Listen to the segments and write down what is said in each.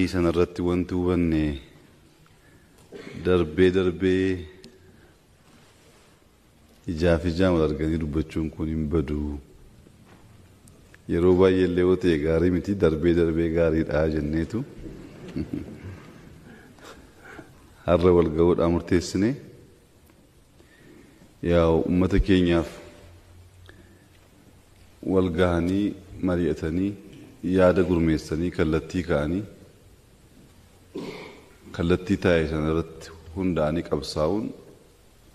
Sanarratti wanti hubanne darbee darbee ijaaf ijaan wal arganii dubbachuun kun hin badu. Yeroo baay'ee illee yoo ta'e gaarii miti, darbee darbee gaariidha jenneetu har'a wal ga'uudhaan murteessine. Yaa uummata keenyaaf wal gahanii mari'atanii yaada gurmeessanii kallattii ka'anii kallattii taa'e sana irratti hundaa'anii qabsaa'uun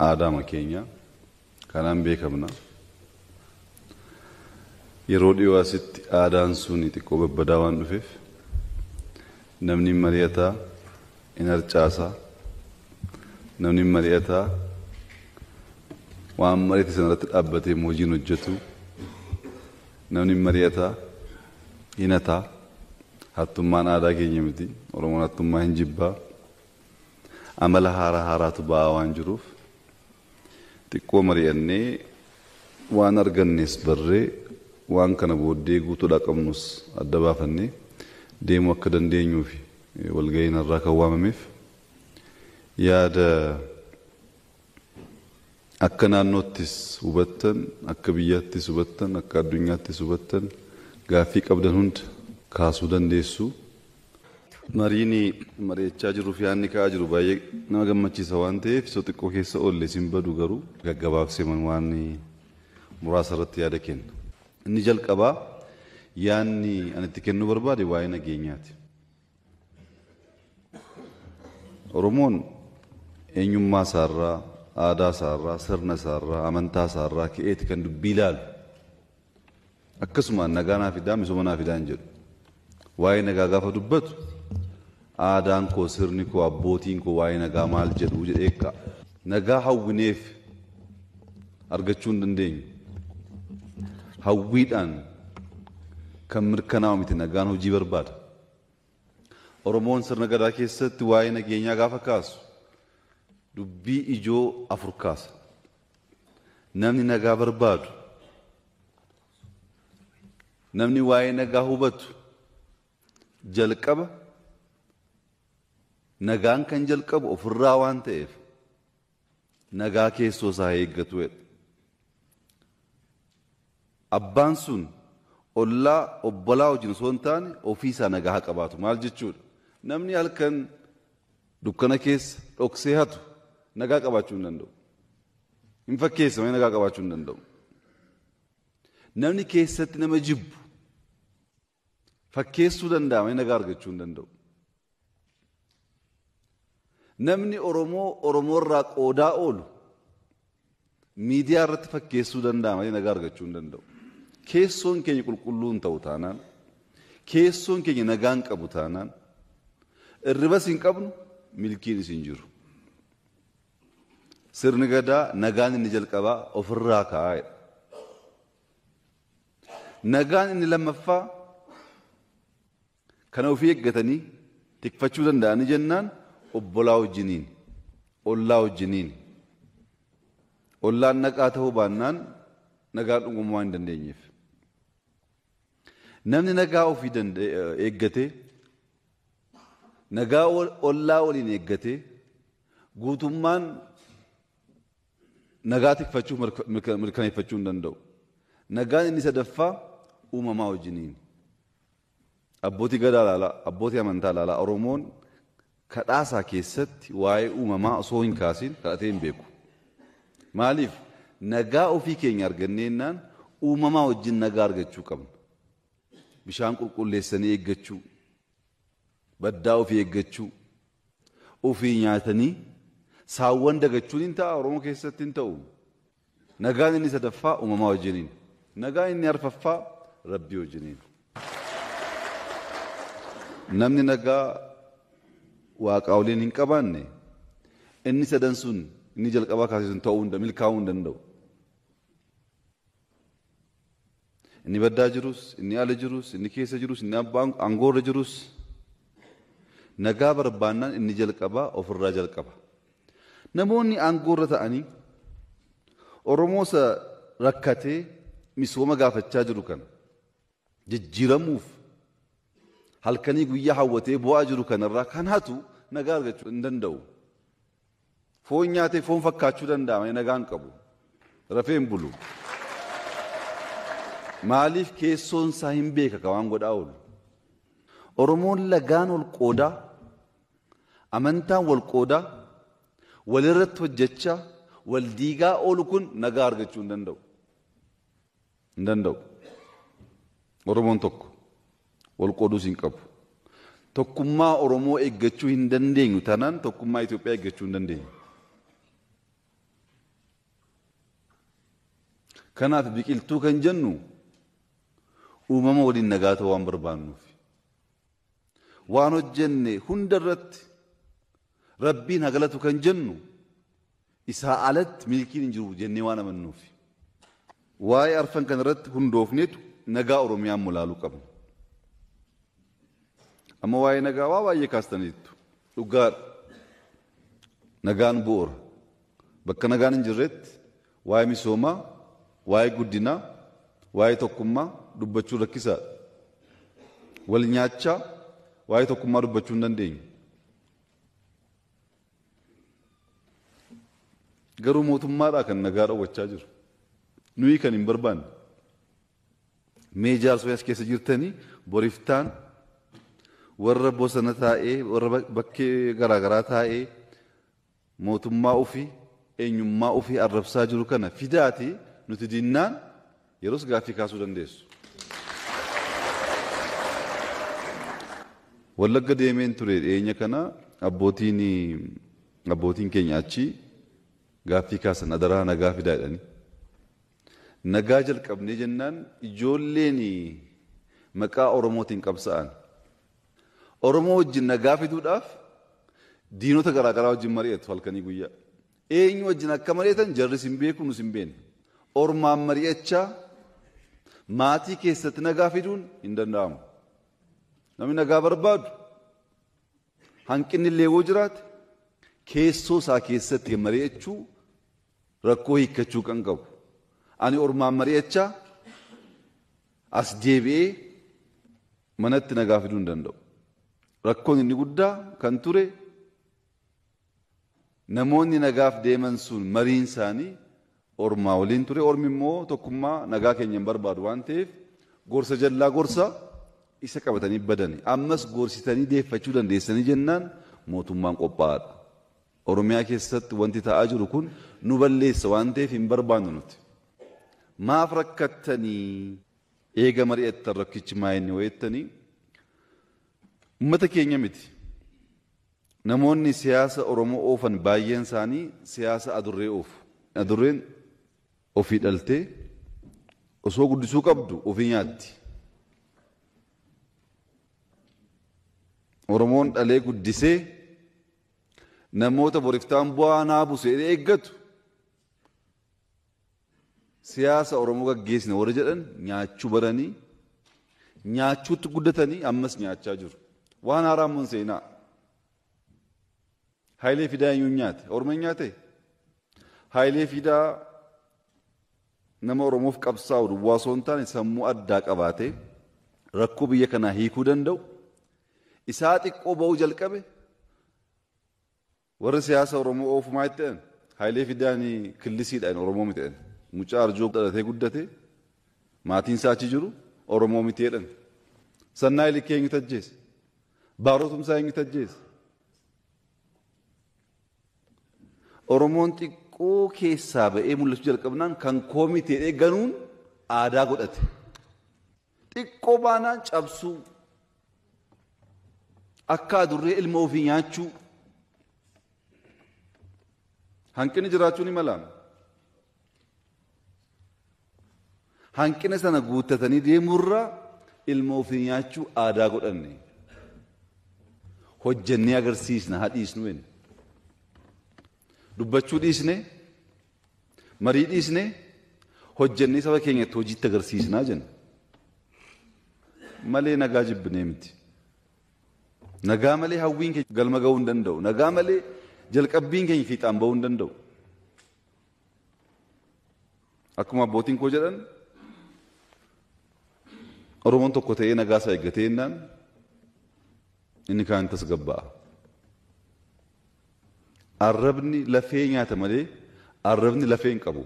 aadaama keenya kanaan beekamna. Yeroo dhiyoo asitti aadaan sun xiqqoo babbadaa waan dhufeef namni mari'ataa hin harcaasaa, namni mari'ataa waan mari'ate sana irratti dhaabbatee hojiin hojjetu, namni mari'ataa hin hataa. Hattummaan aadaa keenya miti. Oromoon hattummaa hin jibbaa. Amala haaraa haaraatu ba'aa waan jiruuf xiqqoo mari'annee waan argannes barree waan kana booddee guutuudhaa qabnus adda baafannee deemuu akka dandeenyuuf walga'iin irraa kan waamameef yaada akka naannoottis hubattan, akka biyyaattis hubattan, akka addunyaattis hubattan gaaffii qabdan hunda kaasuu dandeessu. Mariin mari'achaa jirruuf yaadni ka'aa jiru baay'ee nama gammachiisa waan ta'eef isoo xiqqoo keessa oolle isin badu garuu gaggabaabsee waan muraasa irratti yaada kenna. Inni jalqabaa yaadni ani itti kennuu barbaade waa'ee nageenyaati. Oromoon eenyummaa isaarraa, aadaa isaarraa, sirna isaarraa, amantaa isaarraa ka'eeti kan dubbii ilaalu. Akkasumaan nagaa naa fidaa, misooma naa fidaa hin jedhu. Waa'ee nagaa gaafa dubbatu aadaan koo, sirni koo, abbootiin koo waa'ee nagaa maal jedhu jedhee ka'a. Nagaa hawwineef argachuu hin dandeenyu. Hawwiidhaan kan mirkanaa'u miti, nagaan hojii barbaada. Oromoon sirna gadaa keessatti waa'ee nageenyaa gaafa kaasu dubbii ijoo afur kaasa. Namni nagaa barbaadu, namni waa'ee nagaa hubatu jalqaba nagaan kan jalqabu ofirraa waan ta'eef nagaa keessoo isaa eeggatu jedha. Abbaan sun ollaa obbolaa wajjin osoo hin taane ofii isaa nagaa haa qabaatu. Maal jechuudha? Namni halkan dukkana keessa dhoksee hatu nagaa qabaachuu hin danda'u. Hin fakkeessa malee nagaa qabaachuu hin danda'u. Namni keessatti nama jibbu fakkeessuu danda'a malee nagaa argachuu hin danda'u. Namni Oromoo Oromoo irraa qoodaa oolu miidiyaa irratti fakkeessuu danda'a malee nagaa argachuu hin danda'u. Keessoon keenya qulqulluu hin ta'u taanaan, keessoon keenya nagaa hin qabu taanaan, irribas hin qabnu, milkiinis hin jiru. Sirni gadaa nagaan inni jalqabaa ofirraa ka'aa jedha. Nagaan inni lammaffaa kana ofii eeggatanii tikfachuu danda'anii jennaan obbolaa wajjiniin, ollaa wajjiniin. Ollaan naqaa ta'uu baannaan nagaan dhugummaa hin dandeenyeef. Namni nagaa ofii eeggatee, nagaa ollaa waliin eeggatee guutummaan nagaa tikfachuu mirkaneeffachuu hin danda'u. Nagaan inni sadaffaa uumamaa wajjiniin. Abbootii gadaa ilaalaa, abbootii amantaa ilaalaa Oromoon kadhaasaa keessatti waa'ee uumamaa osoo hin kaasin kadhatee hin beeku. Maaliif? Nagaa ofii keenya arganneennaan uumamaa wajjin nagaa argachuu qabna. Bishaan qulqulleessanii eeggachuu, baddaa ofii eeggachuu, ofii nyaatanii saawwan dagachuun hin ta'a Oromoo keessatti hin ta'u. Nagaan inni sadaffaa uumamaa wajjiniin. Nagaan inni arfaffaa Rabbii wajjiniin. Namni nagaa waaqaa waliin hin qabaanne inni sadan sun inni jalqabaa kaasee sun ta'uu milkaa'uu hin danda'u. Inni baddaa jirus, inni ala jirus, inni keessa jirus, inni abbaan aangoorra jirus nagaa barbaannaan inni jalqabaa ofirraa jalqaba. Namoonni aangoorra ta'anii Oromoo isa rakkatee misooma gaafachaa jiru kana jijjiiramuuf Halkanii guyyaa hawwatee bu'aa jiru kanarraa kan hatu nagaa argachuu hin danda'u. Foon nyaatee foon fakkaachuu danda'a malee nagaa hin qabu. Rafee hin bulu. Maaliif keessoon isaa hin beeka ka waan godhaa oolu. Oromoon lagaan wal qoodaa, amantaan wal qoodaa, walirratti hojjechaa, wal diigaa oolu kun nagaa argachuu hin danda'u. Hin danda'u. Oromoon tokko wal qooduus hin qabu. Tokkummaa Oromoo eeggachuu hin dandeenyu taanaan tokkummaa Itoophiyaa eeggachuu hin dandeenyu. Kanaaf biqiltuu kan jennu uumama waliin nagaa ta'uu waan barbaannuuf. Waan hojjenne hundarratti Rabbiin haa galatu kan jennu isaa alatti milkiin hin jiru jennee waan amannuuf. Waa'ee arfan kanarratti hundoofneetu nagaa Oromiyaa mulaaluu qabna. Amma waa'ee nagaa waa baay'ee kaastaniittu. Dhugaadha. Nagaan bu'uura. Bakka nagaan hin jirretti waa'ee misoomaa, waa'ee guddinaa, waa'ee tokkummaa dubbachuu rakkisaadha. Wal nyaachaa waa'ee tokkummaa dubbachuu hin dandeenyu. Garuu mootummaadhaa kan nagaa dhowwachaa jiru. Nuyi kan hin barbaanne. Mee jaarsoo as keessa jirtanii boriftaan warra bosona taa'ee warra bakkee garaagaraa taa'ee mootummaa ofii eenyummaa ofii arrabsaa jiru kana fidaati nuti dinnaan yeroos gaaffii kaasuu dandeessu. Wallagga deemeen ture dhiyeenya kana abbootiin keenya achi gaaffii kaasan adaraa nagaa fidaa jedhanii. Nagaa jalqabnee jennaan ijoolleen maqaa Oromootiin qabsa'an. Oromoo wajjin nagaa fiduudhaaf diinota garaagaraa wajjin mari'atu halkanii guyyaa. Eenyu wajjin akka mari'atan jarris hin beeku nus hin beeknu. Ormaan mari'achaa maatii keessatti nagaa fiduun hin danda'amu. Namni nagaa barbaadu hanqinni illee yoo jiraate keessoo isaa keessatti mari'achuu rakkoo hiikkachuu kan qabu. Ani ormaan mari'achaa as deebi'ee manatti nagaa fiduu hin danda'u. Rakkoon inni guddaa kan ture namoonni nagaaf deeman sun mariin isaanii ormaa waliin ture. Ormi immoo tokkummaa nagaa keenya hin barbaadu waan ta'eef gorsa jallaa gorsa isa qabatanii badani. Ammas gorsitanii deeffachuu dandeessanii jennaan mootummaan qophaa'aadha. Oromiyaa keessatti wanti ta'aa jiru kun nu balleessa waan ta'eef hin barbaannu nuti. Maaf rakkattanii eega mari'attan rakkichi maa inni wayettanii uummata keenya miti. Namoonni siyaasa Oromoo oofan baay'een isaanii siyaasa adurree oofu. Adurreen ofii dhaltee osoo guddisuu qabdu ofii nyaatti. Oromoon dhalee guddisee namoota boriftaan bu'aa naa buuse eeggatu siyaasa Oromoo gaggeessina warra jedhan nyaachuu baranii nyaachuutti guddatanii ammas nyaachaa jiru. Waan haaraan mun seenaa. Hayilee Fidaa eenyuun nyaate? Oromoon nyaate? Hayilee Fidaa nama Oromoof qabsaa'u duwwaa osoo hin taane sammuu addaa qabaatee rakkoo biyya kanaa hiikuu danda'u isaa xiqqoo ba'uu jalqabe warri siyaasa Oromoo oofumaa itti jedhan Hayilee Fidaan killisiidhaan Oromoo miti jedhan. Mucaa arjoo dhalatee guddate maatiin isaa achi jiru Oromoo miti jedhan. Sannaa Ilikee eenyutu ajjeese? Baaroo Tumsaa eenyutu ajjeese? Oromoon xiqqoo keessaa ba'ee mul'achuu jalqabnaan kan koo miti jedhee ganuun aadaa godhate. Xiqqoo baanaan cabsuu akka adurree ilma ofii nyaachuu hanqinni jiraachuu ni mala. Hanqina sana guuttatanii deemurraa ilma ofii nyaachuu aadaa godhanne. Hojjennee agarsiisna haa dhiisnu inni. Dubbachuu dhiisne, marii dhiisne, hojjennee saba keenyatti hojiitti agarsiisnaa jenna. Malee nagaa jibbinee miti. Nagaa malee hawwiin keenya galma ga'uu hin danda'u. Nagaa malee jalqabbiin keenya fiixaan ba'uu hin danda'u. Akkuma abbootiin koo jedhan Oromoon tokko ta'ee nagaa isaa eeggatee jennaan Inni kaan tasgabbaa'a. Arrabni lafee nyaata malee arrabni lafee hin qabu.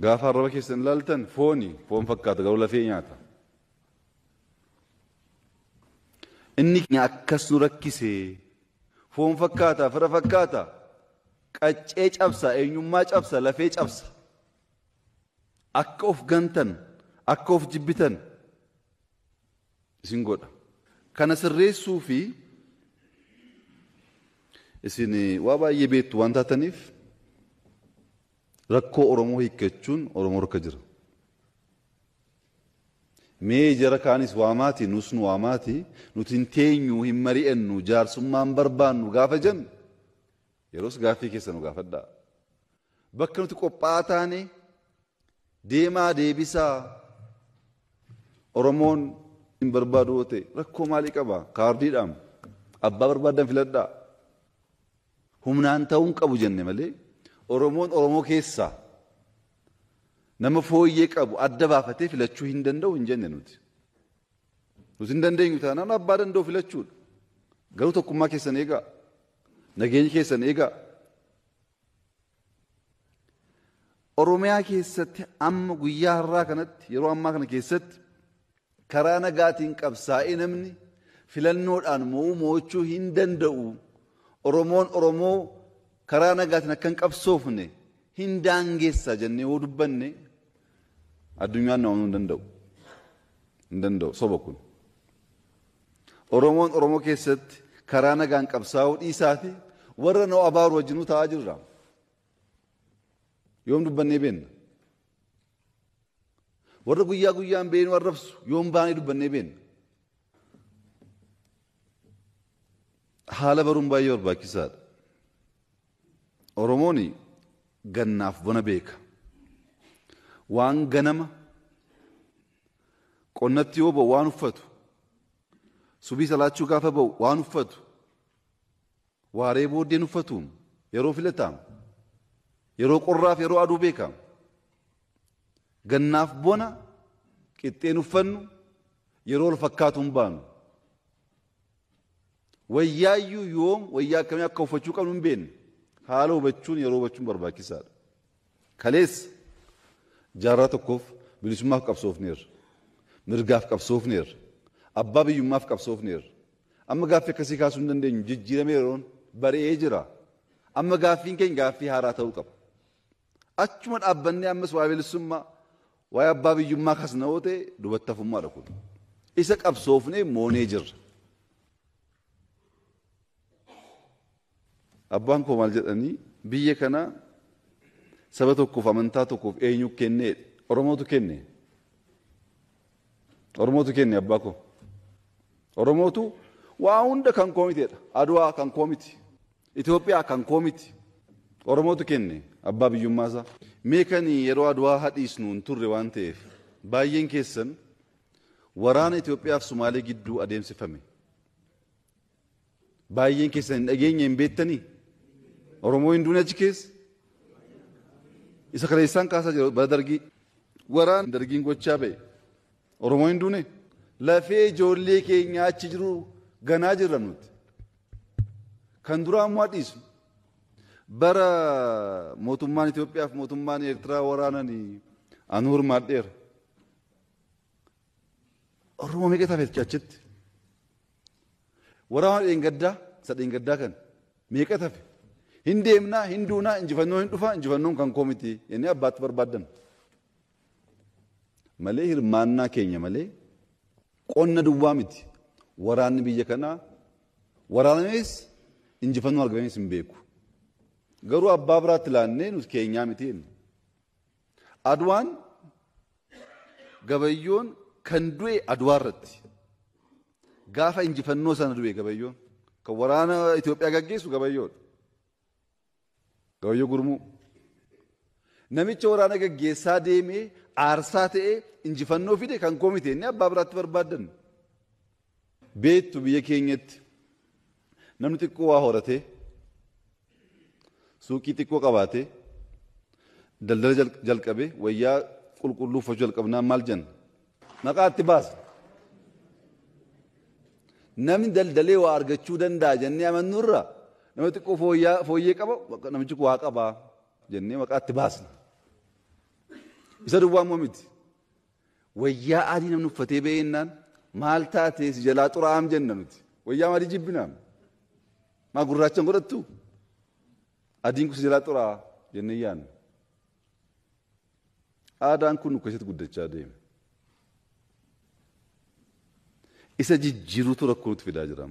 Gaafa arraba keessan ilaaltan fooni foon fakkaata garuu lafee nyaata. Inni akkas nu rakkisee foon fakkaata fira fakkaata qaccee cabsa eenyummaa cabsa lafee cabsa. Akka of gantan akka of jibbitan isin godha. Kana sirreessuu fi isin waa baay'ee beektu waan taataniif rakkoo Oromoo hiikkachuun Oromoo harka jira. Mee jara kaanis waamaati nus nu waamaati nuti hin teenyu hin mari'annu jaarsummaan barbaannu gaafa jennu yeroos gaaffii keessa nu gaafadhaa. Bakka nuti qophaa'aa taane deemaa deebisaa Oromoon hin barbaadu yoo ta'e rakkoo maalii qaba? Kaardiidhaan abbaa barbaadan filadhaa. Humnaan ta'uu hin qabu jenne malee Oromoon Oromoo keessaa nama fooyyee qabu adda baafatee filachuu hin danda'u hin jenne nuti. Nuti hin dandeenyu taanaan abbaa danda'u filachuudha. Garuu tokkummaa keessan eegaa. Nageenya keessan eegaa. Oromiyaa keessatti amma guyyaa har'aa kanatti yeroo ammaa kana keessatti karaa nagaatiin qabsaa'ee namni filannoodhaan mo'uu mo'achuu hin danda'u. Oromoon Oromoo karaa nagaatiin akka hin qabsoofne hin daangeessa jennee yoo dubbanne addunyaan nama hin danda'u. Hin danda'u soba kun. Oromoon Oromoo keessatti karaa nagaan qabsaa'uu dhiisaati warra nu abaaru wajjinuu taa'aa jirra. Yoom dubbannee beenna? Warra guyyaa guyyaan beenu arrabsu yoom baanee dubbannee beenna? Haala baruun baay'ee barbaachisaadha. Oromoon gannaaf bona beeka. Waan ganama qonnatti yoo ba'u waan uffatu, subii salaachuu gaafa ba'u waan uffatu, waaree booddeen uffatuun yeroo filataam, yeroo qorraaf yeroo aduu beeka. Gannaaf bona qixxeen uffannu yeroo wal fakkaatu hin baanu. Wayyaayyuu yoom wayyaa akkamii akka uffachuu qabnu hin beekne. Haala hubachuun yeroo hubachuun barbaachisaadha. Kaleessa jaarraa tokkoof bilisummaaf qabsoofneerra. Mirgaaf qabsoofneerra. Abbaa biyyummaaf qabsoofneerra. Amma gaaffii akkasii kaasuu hin dandeenyu jijjiiramee yeroon bari'ee jira. Amma gaaffiin keenya gaaffii haaraa ta'uu qaba. Achuma dhaabbannee ammas waa'ee bilisummaa waa'ee abbaa biyyummaa kaasna yoo ta'e duubatti hafummaadha kun. Isa qabsoofnee moonee jirra. Abbaan koo maal jedhanii biyya kana saba tokkoof amantaa tokkoof eenyu kennee Oromootu kenne. Oromootu kenne abbaa koo. Oromootu waa hunda kan koo miteedha. Aduwaa kan koo miti. Itoophiyaa kan koo miti. Oromootu kenne abbaa biyyummaa isaa. Mee kan yeroo Aduwaa hadhiisnu hin turre waan ta'eef baay'een keessan waraana Itoophiyaa fi Sumaalee gidduu adeemsifame. Baay'een keessan hin dhageenye hin beektanii? Oromoo hin duune achi keessa? Isa kaleessaan kaasaa jiru bara dargii. Waraan dargiin gochaa ba'e. Oromoo hin duune? Lafee ijoollee keenya achi jiru ganaa jirra nuti. Kan duraa ammoo hadhiisnu. Bara mootummaan Itoophiyaa fi mootummaan Eertiraa waraananii anuu hirmaadheera. Oromoo meeqa tafe achitti? Waraana dheengaddaa isa dheengaddaa kan meeqa tafe? Hin deemnaa, hin duunaa, injifannoo hin dhufaa, injifannoon kan koo miti jennee abbaatti barbaaddan. Malee hirmaannaa keenya malee qonna duwwaa miti. Waraanni biyya kanaa waraanamees injifannoo argamees hin beeku. Garuu abbaa biraatti laannee nuti keenyaa miti jenna. Aduwaan Gabayyoon kan du'e Aduwaa irratti. Gaafa injifannoo sana du'e Gabayyoon. Kan waraana Itoophiyaa gaggeessu Gabayyoodha. Gabayyoo Gurmuu. Namicha waraana gaggeessaa deemee aarsaa ta'ee injifannoo fide kan koo miti inni abbaa biraatti barbaaddan. Beektu biyya keenyatti namni xiqqoo waa horatee suuqii xiqqoo qabaatee daldala jalqabee wayyaa qulqulluu uffachuu jalqabnaan maal jenna? Maqaa itti baasa. Namni daldalee waa argachuu danda'a jennee amannurra nama xiqqoo fooyyee qaba namichi kun waa qaba jennee maqaatti baasna. Isa duwwaa immoo miti. Wayyaa adii namni uffatee ba'eennaan maal taatee si jalaa xuraa'am jenna nuti. Wayyaa adii jibbinaam. Maa gurraacha hin godhattu? Adiin kun si jalaa xuraa'a jennee yaadna. Aadaan kun nu keessatti guddachaa deema. Isa jijjiiruutu rakkoo nutti fidaa jira.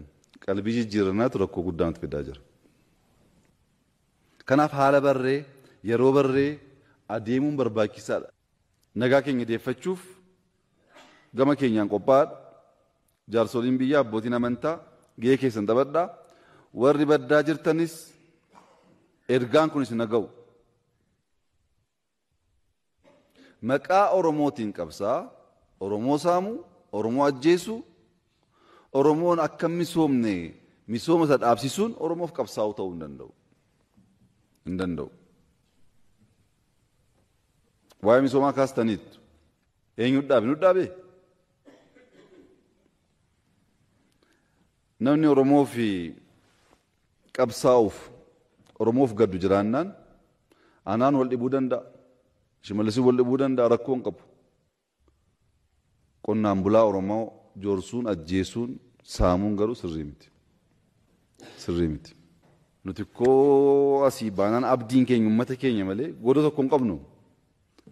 Qalbii jijjiiranaatu rakkoo guddaa nutti fidaa jira. Kanaaf haala barree yeroo barree adeemuun barbaachisaadha. Nagaa keenya deeffachuuf gama keenyaan qophaa'aadha. Jaarsoliin biyyaa abbootiin amantaa gahee keessan taphadhaa. Warri baddaa jirtanis ergaan kun isin ga'u. Maqaa Oromootiin qabsaa, Oromoo saamuu, Oromoo ajjeesuu, Oromoon akka misoomne misooma isa dhaabsisuun Oromoof qabsaa'uu ta'uu hin danda'u. Hin danda'u. Waa'ee misoomaa kaastaniittu. Eenyu dhaabe? Nu dhaabe? Namni Oromoo fi qabsaa'uuf Oromoof gaddu jiraannaan anaan wal dhibuu danda'a. Shimallis wal dhibuu danda'a rakkoo hin qabu. Qonnaan bulaa Oromoo joorsuun, ajjeesuun, saamuun garuu sirrii miti. Sirrii miti. Nuti koo asii baanaan abdiin keenya uummata keenya malee godoo tokko hin qabnu.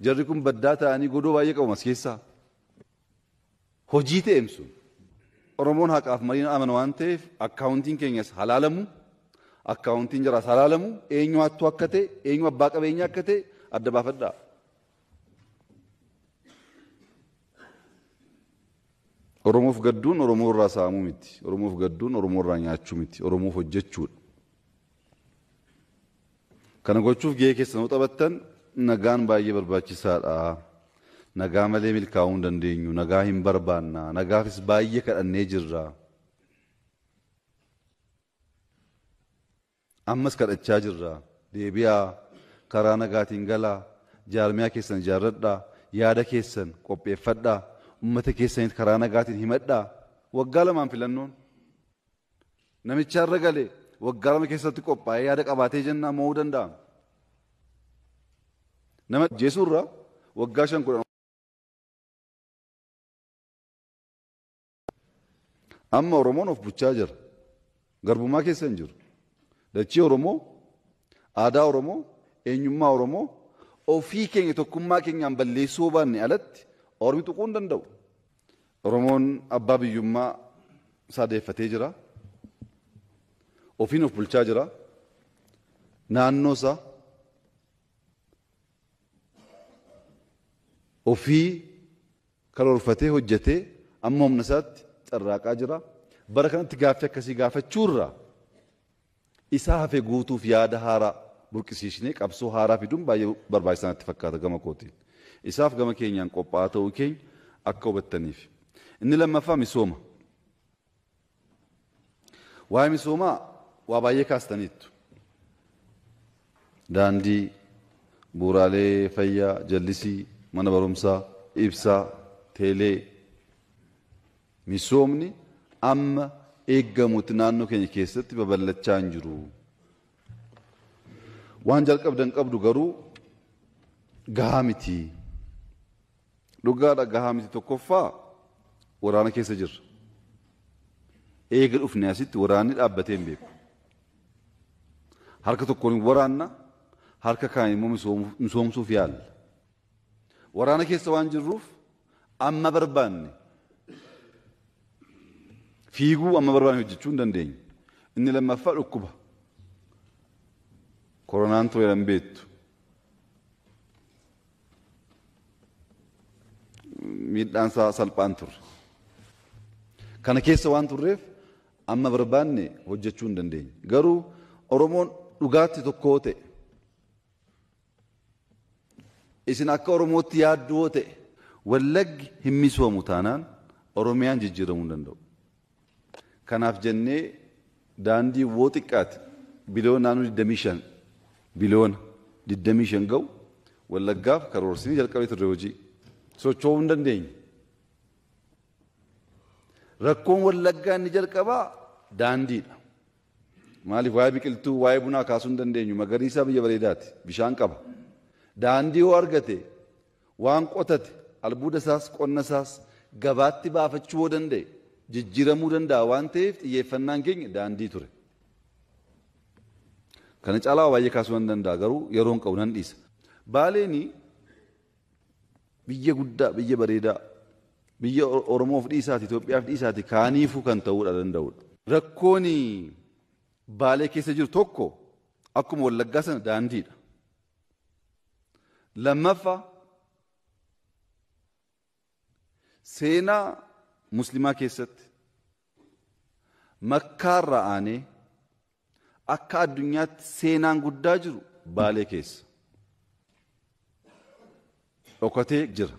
Jarri kun baddaa ta'anii godoo baay'ee qabu as keessaa. Hojii ta'eemsu. Oromoon haqaaf mariin amana waan ta'eef akkaawuntiin keenyas halaalamu, akkaawuntiin jaraas halaalamu, eenyu hattuu akka ta'e, eenyu abbaa qabeenyaa akka ta'e adda baafadhaa. Oromoof gadduun Oromoo irraa saamuu miti. Oromoof gadduun Oromoo irraa nyaachuu miti. Oromoof hojjechuudha. Kana gochuuf gahee keessan yoo taphattan nagaan baay'ee barbaachisaadha. Nagaa malee milkaa'uu hin dandeenyu. Nagaa hin barbaanna. Nagaafis baay'ee kadhannee jirra. Ammas kadhachaa jirra. Deebi'aa karaa nagaatiin galaa. Jaarmiyaa keessan ijaarradhaa. Yaada keessan qopheeffadhaa. Uummata keessanitti karaa nagaatiin himadhaa. Waggaa lamaan filannoon. Namicha har'a galee waggaa lama keessatti qophaa'ee yaada qabaatee jennaan mo'uu danda'a. Nama ajjeesuurraa waggaa 5-10. Amma Oromoon of bulchaa jira. Garbummaa keessa hin jiru. Dachii Oromoo, aadaa Oromoo, eenyummaa Oromoo ofii keenya tokkummaa keenyaan balleessuu baanne alatti Ormi tuquu hin danda'u. Oromoon abbaa biyyummaa saadeeffatee jira. Ofiin of bulchaa jira. Naannoo isaa ofii karoorfatee hojjetee amma humna isaatti carraaqaa jira. Bara kanatti gaaffii akkasii gaafachuurraa isaa hafe guutuuf yaada haaraa burqisiisnee qabsoo haaraa fiduun baay'ee barbaachisaa natti fakkaata gama kootiin. Isaaf gama keenyaan qophaa'aa ta'uu keenya akka hubattaniif. Inni lammaffaa misooma. Waa'ee misoomaa waa baay'ee kaastaniittu. Daandii, bu'uuraalee fayyaa, jallisii, mana barumsaa, ibsaa, teelee. Misoomni amma eeggamutti naannoo keenya keessatti babal'achaa hin jiru. Waan jalqabdan qabdu garuu gahaa miti. Dhugaadha gahaa miti tokkoffaa waraana keessa jirra. Eega dhufne asitti waraanni dhaabbatee hin beeku. Harka tokkoon waraanna, harka kaan immoo misoomsuuf yaalla. Waraana keessa waan jirruuf amma barbaanne fiiguu amma barbaanne hojjechuu hin dandeenye. Inni lammaffaa dhukkuba. Koronaan ture hin beektu. Miidhaan isaa salphaan turre. Kana keessa waan turreef amma barbaanne hojjechuu hin dandeenye. Garuu Oromoon dhugaatti tokko ta'e isin akka Oromootti yaadduu ta'e Wallaggi hin misoomu taanaan Oromiyaan jijjiiramuu hin danda'u. Kanaaf jennee daandii woo xiqqaati biliyoona naannoo 25 biliyoona 25 ga'u Wallaggaaf karoorsinii jalqabee turre hojii socho'uu hin dandeenye. Rakkoon Wallaggaa inni jalqabaa daandiidha. Maaliif waa'ee biqiltuu waa'ee bunaa kaasuu hin dandeenyu magariisaa biyya bareedaati bishaan qaba. Daandii hoo argate waan qotate albuuda isaas qonna isaas gabaatti baafachuu hoo danda'e jijjiiramuu danda'a waan ta'eef xiyyeeffannaan keenya daandii ture. Kana caalaa baay'ee kaasuu hin danda'a garuu yeroon qabu nan dhiisa. Baaleeni biyya guddaa biyya bareedaa biyya Oromoof dhiisaati Itoophiyaaf dhiisaati kaaniifuu kan ta'uudha danda'udha. Rakkoon Baalee keessa jiru tokko akkuma Wallaggaa sana daandiidha. Lammaffaa seenaa musliimaa keessatti Makkaarraa aanee akka addunyaatti seenaan guddaa jiru Baalee keessa. Dhokatee jira.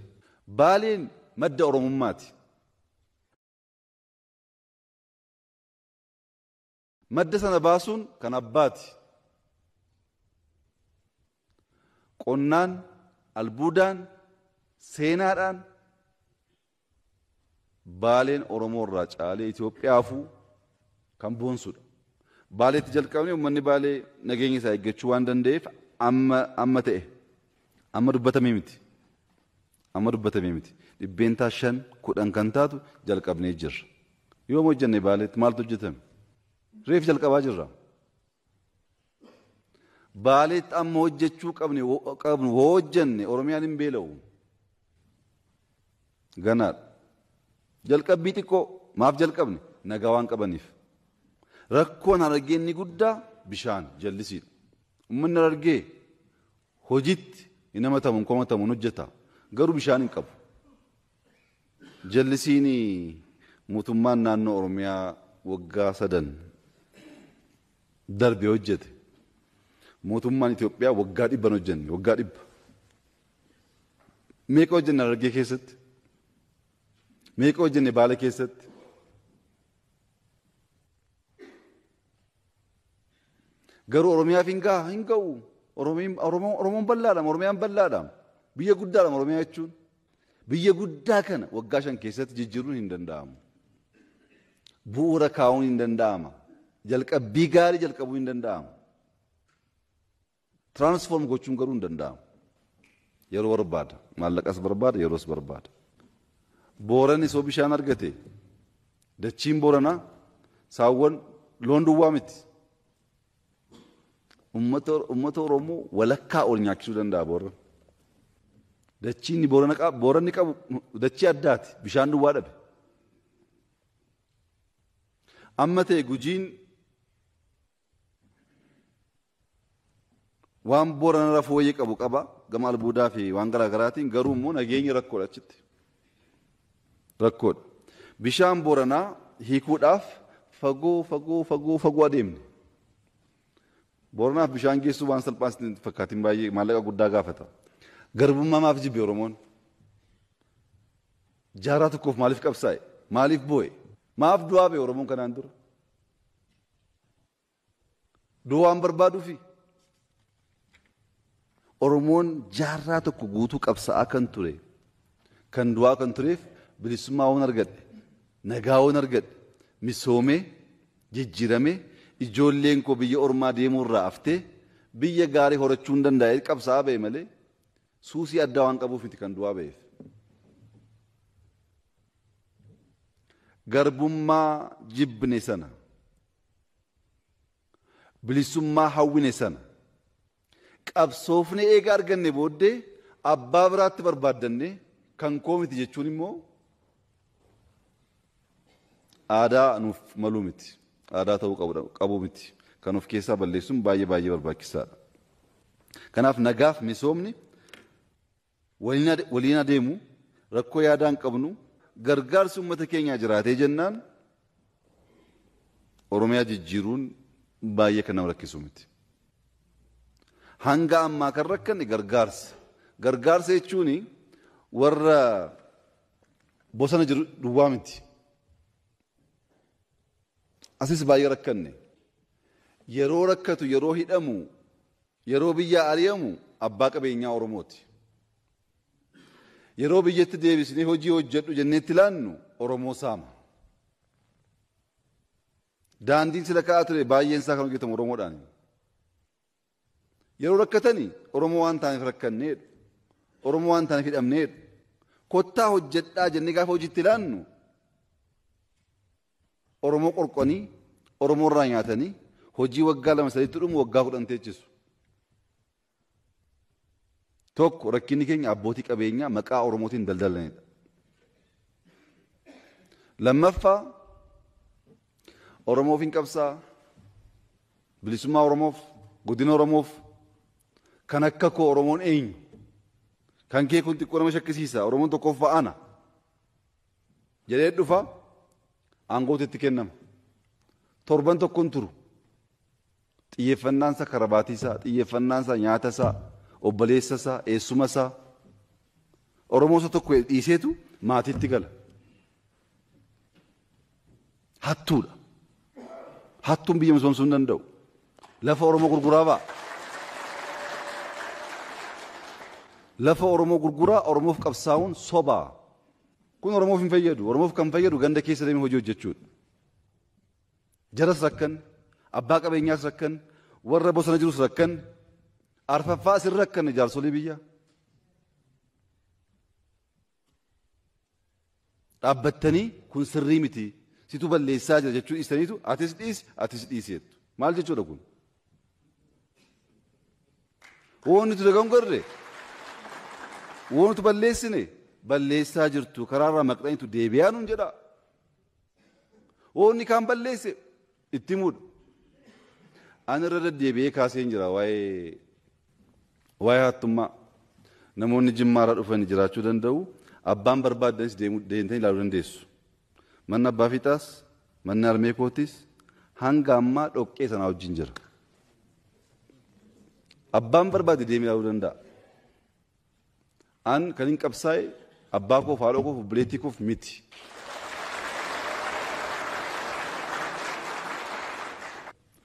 Baaleen madda Oromummaati. Madda sana baasuun kan abbaati. Qonnaan, albuudaan, seenaadhaan Baaleen Oromoo irraa caalee Itoophiyaafuu kan boonsudha. Baaleetti jalqabnee uummanni Baalee nageenya isaa eeggachuu waan danda'eef amma ta'e amma dubbatamee miti. Amma dubbatamee miti. 5% 10% kan taatu jalqabnee jirra. Yoom hojjenne Baaleetti maaltu hojjetame? Reef jalqabaa jirra. Baaleetti amma hojjechuu qabnu hojjenne Oromiyaan hin beela'u. Ganaadha. Jalqabbii xiqqoo maaf jalqabne nagaa waan qabaniif. Rakkoon Harargee inni guddaa bishaan jallisiidha. Uummanni Harargee hojiitti hin hamatamu hin komatamu hin hojjeta. Garuu bishaan hin qabu. Jallisiin mootummaan naannoo Oromiyaa waggaa 3 darbe hojjete. Mootummaan Itoophiyaa waggaa 100 hojjenne waggaa 100. Meeqa hojjenne Harargee keessatti? Meeqa hojjenne Baale keessatti? Garuu Oromiyaaf hin gaha hin ga'u. Oromoon bal'aadha Oromiyaan bal'aadha. Biyya guddaadha Oromiyaa jechuun. Biyya guddaa kana waggaa 5 keessatti jijjiiruun hin danda'amu. Bu'uura kaa'uun hin danda'ama. Jalqabbii gaarii jalqabuu hin danda'amu. Transform gochuun garuu hin danda'amu. Yeroo barbaada. Maallaqas barbaada, yeroos barbaada. Booranni soo bishaan argate dachiin Booranaa saawwan loon duwwaa miti. Uummata Oromoo walakkaa ol nyaachisuu danda'a Booran. Dachiin Booranni qabu dachii addaati bishaan duwwaa dhabe. Amma ta'e Gujiin waan Booranarra fooyyee qabu qaba gama albuudaa fi waan garaa garaatiin garuu immoo nageenyi rakkoodha achitti. Rakkoodha. Bishaan Booranaa hiikuudhaaf fagoo fagoo fagoo fagoo adeemne. Booranaaf bishaan geessuu waan salphaa sitti fakkaatiin baay'ee maallaqa guddaa gaafata. Garbummaa maaf jibbe Oromoon? Jaarraa tokkoof maaliif qabsaa'e? Maaliif boo'e? Maaf du'aa ba'e Oromoon kanaan dura? Du'a waan barbaaduufi? Oromoon jaarraa tokko guutuu qabsaa'aa kan ture, kan du'aa kan tureef bilisummaa waan argadhe, nagaa waan argadhe, misoomee, jijjiiramee, ijoolleen koo biyya ormaa deemuu irraa haftee biyya gaarii horachuu hin danda'e qabsaa'aa ba'e malee suusii addaa waan qabuuf miti kan du'aa ba'eef. Garbummaa jibbine sana, bilisummaa hawwine sana, qabsoofne eega arganne booddee abbaa biraatti barbaaddanne kan koo miti jechuun immoo aadaa nuuf maluu miti. Aadaa ta'uu qabu miti. Kan of keessaa balleessuun baay'ee baay'ee barbaachisaadha. Kanaaf nagaaf misoomni waliin adeemu rakkoo yaadaa hin qabnu gargaarsi uummata keenyaa jiraatee jennaan Oromiyaa jijjiiruun baay'ee kan nama rakkisu miti. Hanga ammaa kan rakkanne gargaarsa. Gargaarsa jechuun warra bosona jiru duwwaa miti. Asis baay'ee rakkanne. Yeroo rakkatu, yeroo hidhamu, yeroo biyya ari'amu abbaa qabeenyaa Oromooti. Yeroo biyyatti deebisnee hojii hojjedhu jenneetti ilaannu Oromoo saama. Daandiin sila ka'aa ture baay'een isaa kan hojjetamu Oromoodhaan. Yeroo rakkatanii Oromoo waan taaneef rakkanneedha. Oromoo waan taaneef hidhamneedha. Kottaa hojjedhaa jennee gaafa hojiitti ilaannu Oromoo qorqanii Oromoo irraa nyaatanii hojii waggaa 2-3 dhumu waggaa 10 teechisu. Tokko rakkinni keenya abbootii qabeenyaa maqaa Oromootiin daldalanidha. Lammaffaa Oromoof hin qabsaa, bilisummaa Oromoof, guddina Oromoof, kan akka koo Oromoon eenyu? Kan kee kun xiqqoo nama shakkisiisa, Oromoon tokkoffaa ana jedhee dhufa aangootu itti kennama. Torban tokkoon turu. Xiyyeeffannaansa karabaatiisaa, xiyyeeffannaansa nyaatasaa, obboleessasaa, eessumasaa. Oromoo isa tokko dhiiseetu maatiitti gala. Hattuudha. Hattuun biyya misoomsuu hin danda'u. Lafa Oromoo gurguraa ba'a. Lafa Oromoo gurguraa Oromoof qabsaa'uun sobaa. Kun Oromoof hin fayyadu. Oromoof kan fayyadu ganda keessa deemee hojii hojjechuudha. Jaras rakkan, abbaa qabeenyaas rakkan, warra bosona jirus rakkan, arfaffaa asirra rakkan jaarsolii biyyaa. Dhaabbattanii kun sirrii miti. Situ balleessaa jira jechuu dhiistaniitu atis dhiisi atis dhiisi jettu. Maal jechuudha kun? Woon nuti dogongorre, woon nuti balleessine balleessaa jirtu karaarraa maqxaniitu deebi'aa nuun jedha. Woonni kaan balleesse itti himuudha. Ani irra deddeebi'ee kaaseen jira waa'ee hattummaa. Namoonni Jimmaarraa dhufan jiraachuu danda'u. Abbaan barbaadanis deemtanii ilaaluu dandeessu. Manni abbaa fiixaas, manni harmee kootis hanga ammaa dhoqqee sanaa wajjin jira. Abbaan barbaade deemee ilaaluu danda'a. An kan hin qabsaa'e abbaa koof, haadha koof, obboleettii koof miti.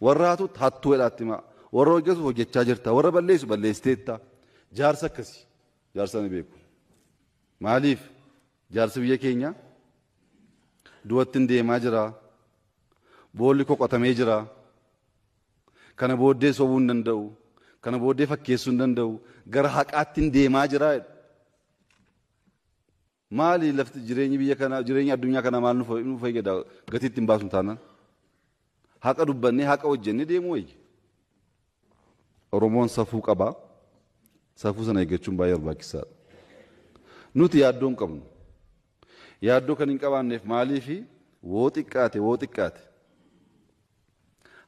Warra hatu hattuu jedhaatti himaa. Warra hojjetu hojjechaa jirta. Warra balleessu balleessiteetta. Jaarsa akkasi. Jaarsa ni beeku. Maaliif jaarsi biyya keenya du'atti hin deemaa jira. Boolli qoqotamee jira. Kana booddee sobuu hin danda'u. Kana booddee fakkeessuu hin danda'u. Gara haqaatti hin deemaa jira. Maali lafti jireenyi biyya kanaa, jireenyi addunyaa kanaa maal nu fayyada gatii ittiin baasu taanaan? Haqa dubbannee haqa hojjennee deemuu wayya. Oromoon safuu qaba. Safuu sana eeggachuun baay'ee barbaachisaadha. Nuti yaaddoo hin qabnu. Yaaddoo kan hin qabaanneef maaliifi woo xiqqaate woo xiqqaate.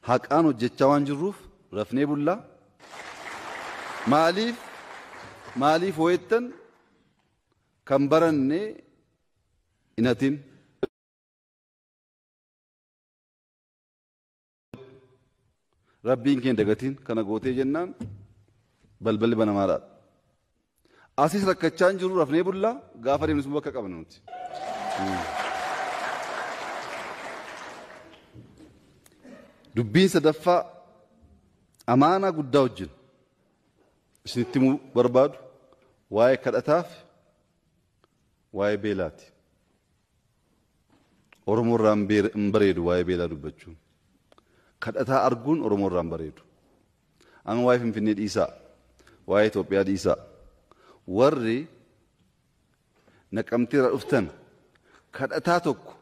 Haqaan hojjechaa waan jirruuf rafnee bullaa. Maaliif hoo'ettan kan baranne hin hatin. Rabbiin keenya dagatiin kana gootee jennaan balballi banamaadha. Asis rakkachaa hin jirru rafnee bullaa gaafa deemnus bakka qabna nuti. Dubbiin sadaffaa amaanaa guddaa wajjin isinitti himuu barbaadu waa'ee kadhataaf waa'ee beelaati. Oromoo irraa hin bareedu waa'ee beelaa dubbachuun. Kadhataa arguun Oromoo irraa hin bareedu. Amma waa'ee Finfinnee dhiisaa, waa'ee Itoophiyaa dhiisaa. Warri Naqamtee irraa dhuftan kadhataa tokko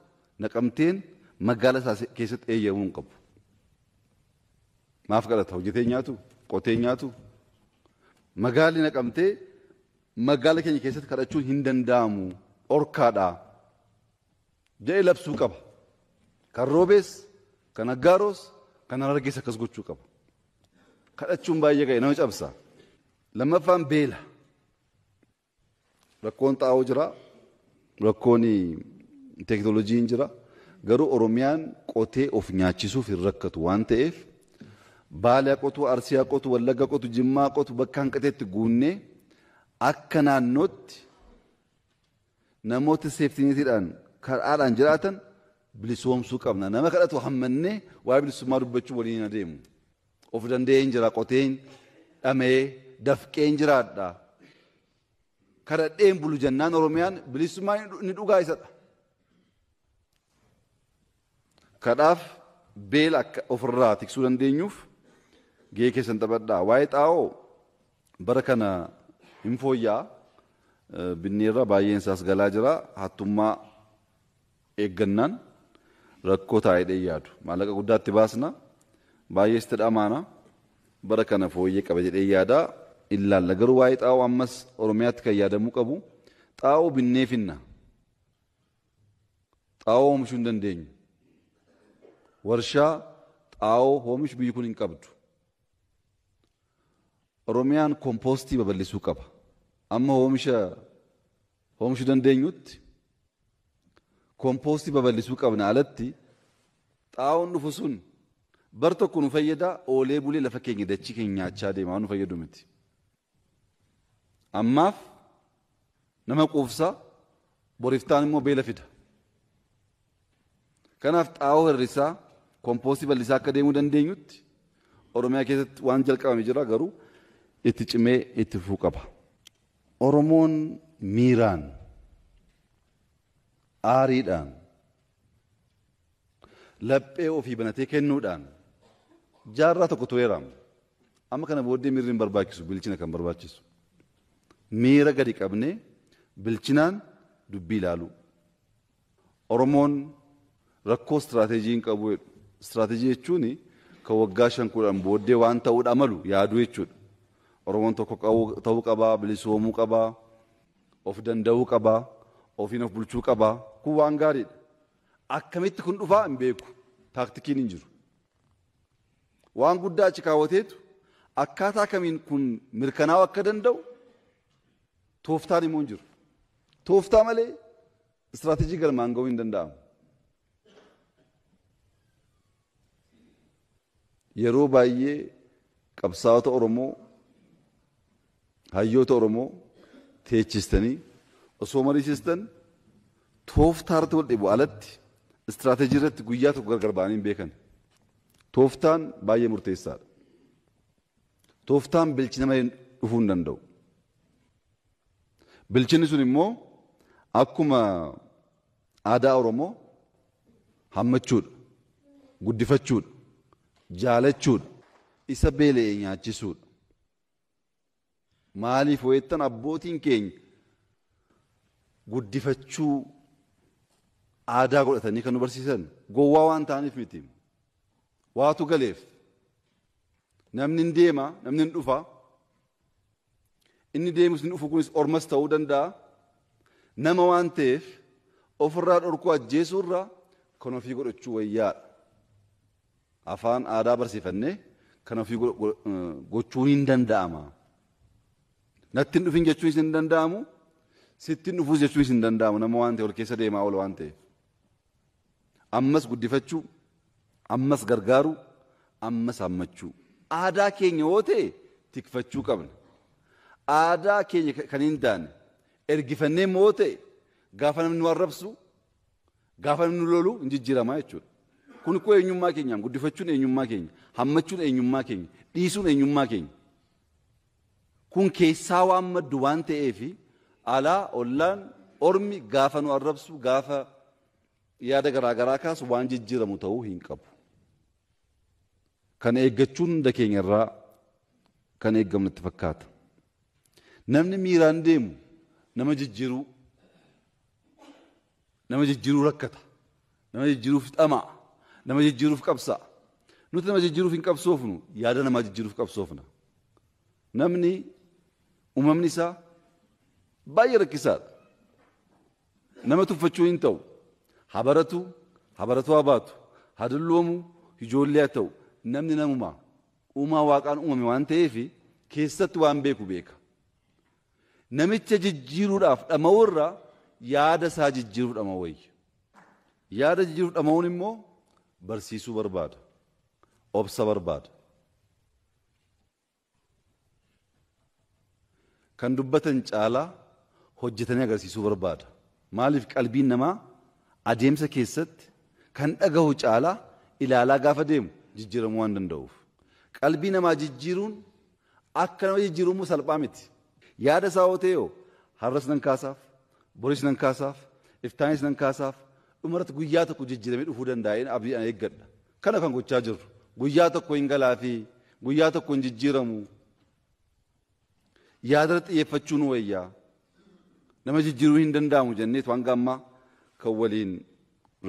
Naqamteen magaala isaa keessatti eeyyamuu hin qabu. Maaf kadhata? Hojjetee nyaatu? Qotee nyaatu? Magaalli Naqamtee magaala keenya keessatti kadhachuun hin danda'amu. Dhorkaadha. Jedhee labsuu qaba. Kan Roobees, kan Aggaaroos, kan Harargees akkas gochuu qaba. Kadhachuun baay'ee ga'e nama cabsa. Lammaffaan beela. Rakkoon xaa'oo jira. Rakkoon teekinooloojiin jira. Garuu Oromiyaan qotee of nyaachisuuf hin rakkatu waan ta'eef Baalee qotu, Arsii qotu, Wallagga qotu, Jimmaa qotu bakka hanqateetti guunnee akka naannootti namoota seeftineetiidhaan karaadhaan jiraatan bilisoomsuu qabna. Nama kadhatu hammannee waa'ee bilisummaa dubbachuu waliin hin adeemu. Of danda'een jira, qoteen dhamee dafqeen jiraadha. Kadhadheen bulu jennaan Oromiyaan bilisummaa ni dhugaa isadha. Kadhaaf Beela akka ofirraa tiksuu dandeenyuuf gahee keessan taphadhaa. Waa'ee xaa'oo bara kana hin fooyya'a. Binneerra baay'een isaas galaa jira. Hattummaa eeggannaan rakkoo taa'ee yaadu. Maallaqa guddaatti baasna. Baay'ees dhamaana. Bara kana fooyyee qaba jedhee yaada. Ilaalla. Garuu waa'ee xaa'oo ammas Oromiyaatti kan yaadamuu qabu. Xaa'oo binnee finna. Xaa'oo oomishuu hin dandeenyu. Warshaa xaa'oo oomishu biyyi kun hin qabdu. Oromiyaan kompoostii babal'isuu qaba. Amma oomishuu dandeenyutti kompoostii babal'isuu qabna alatti xaa'oon dhufu sun bar tokko nu fayyada oolee bulee lafa keenya dachii keenya nyaachaa deema waan nu fayyadu miti. Ammaaf nama quufsa boriftaan immoo beela fida. Kanaaf xaa'oo hir'isaa kompoostii bal'isaa akka deemuu dandeenyutti Oromiyaa keessatti waan jalqabame jira garuu itti cimee itti fufuu qaba. Oromoon miiraan, aariidhaan, laphee ofii banatee kennuudhaan jaarraa tokko tureera. Amma kana booddee miirri hin barbaachisu, bilchina kan barbaachisu. Miira gadi qabnee bilchinaan dubbii ilaalu. Oromoon rakkoo istiraateejii hin qabu jedhu. Istiraateejii jechuun kan waggaa 5-10 booddee waan ta'uudha malu yaaduu jechuudha. Oromoon tokko ta'uu qabaa, bilisoomuu qabaa, of danda'uu qabaa, ofiin of bulchuu qabaa. Kun waan gaariidha. Akkamitti kun dhufaa hin beeku. Taaktikiin hin jiru. Waan guddaa achi kaawwateetu akkaataa kamiin kun mirkanaa'uu akka danda'u tooftaan immoo hin jiru. Tooftaa malee istiraateejii galmaan ga'uu hin danda'amu. Yeroo baay'ee qabsaa'ota Oromoo, hayyoota Oromoo teechistanii osoo mariisistan tooftaa irratti wal dhibu alatti istiraateejii irratti guyyaa tokko gargar ba'anii hin beekan. Tooftaan baay'ee murteessaadha. Tooftaan bilchina malee dhufuu hin danda'u. Bilchinni sun immoo akkuma aadaa Oromoo hammachuudha, guddifachuudha, jaalachuudha, isa beela'e nyaachisuudha. Maaliif ho'ettan abbootiin keenya guddifachuu aadaa godhatanii kan nu barsiisan gowwaa waan ta'aniif miti. Waatu galeef namni hin deema, namni hin dhufa. Inni deemus inni dhufu kunis ormas ta'uu danda'a. Nama waan ta'eef ofirraa dhorkuu ajjeesuurraa kan ofii godhachuu wayyaadha. Afaan aadaa barsiifannee kan ofii gochuun hin danda'ama. Natti hin dhufin jechuunis hin danda'amu, sitti hin dhufuus jechuunis hin danda'amu. Nama waan ta'eef ol keessa deemaa oola waan ta'eef. Ammas guddifachuu, ammas gargaaruu, ammas hammachuu. Aadaa keenya yoo ta'e tikfachuu qabna. Aadaa keenya kan hin taane ergifannee immoo yoo ta'e gaafa namni nu arrabsu, gaafa namni nu lolu hin jijjiiramaa jechuudha. Kun koo eenyummaa keenyaan guddifachuun eenyummaa keenya, hammachuun eenyummaa keenya, dhiisuun eenyummaa keenya. Kun keessaa waan maddu waan ta'eef alaa ollaan ormi gaafa nu arrabsu, gaafa yaada garaagaraa kaasu waan jijjiiramu ta'uu hin qabu. Kan eeggachuun hunda keenya irraa kan eeggamu natti fakkaata. Namni miiraan deemu nama jijjiiruu rakkata, nama jijjiiruuf dhama'a, nama jijjiiruuf qabsa'a. Nuti nama jijjiiruuf hin qabsoofnu, yaada namaa jijjiiruuf qabsoofna. Namni uumamni isaa baay'ee rakkisaadha. Nama tuffachuu hin ta'u. Haa baratu, haa baatu, haa dulloomu, ijoollee haa ta'u. Namni namumaa uumaa waaqaan uumame waan ta'eef keessatti waan beeku beeka. Namicha jijjiiruudhaaf dhama'uu irraa yaada isaa jijjiiruuf dhama'uu wayya. Yaada jijjiiruuf dhama'uun immoo barsiisuu barbaada. Obsa barbaada. Kan dubbatan caalaa hojjetanii agarsiisuu barbaada. Maaliif qalbiin namaa adeemsa keessatti kan dhagahu caalaa ilaalaa gaafa deemu jijjiiramuu waan danda'uuf. Qalbii namaa jijjiiruun akka nama jijjiiruun immoo salphaa miti. Yaada isaa yoo ta'e har'as nan kaasaaf, boris nan kaasaaf, iftaanis nan kaasaaf, dhumarratti guyyaa tokko jijjiiramee dhufuu danda'een abdiidhaan eeggadha. Kana kan gochaa jirru guyyaa tokko hin galaa fi guyyaa tokko hin jijjiiramu. Yaada xiyyeeffachuun wayyaa nama jijjiiruu hin danda'amu jenneetu hanga ammaa kan waliin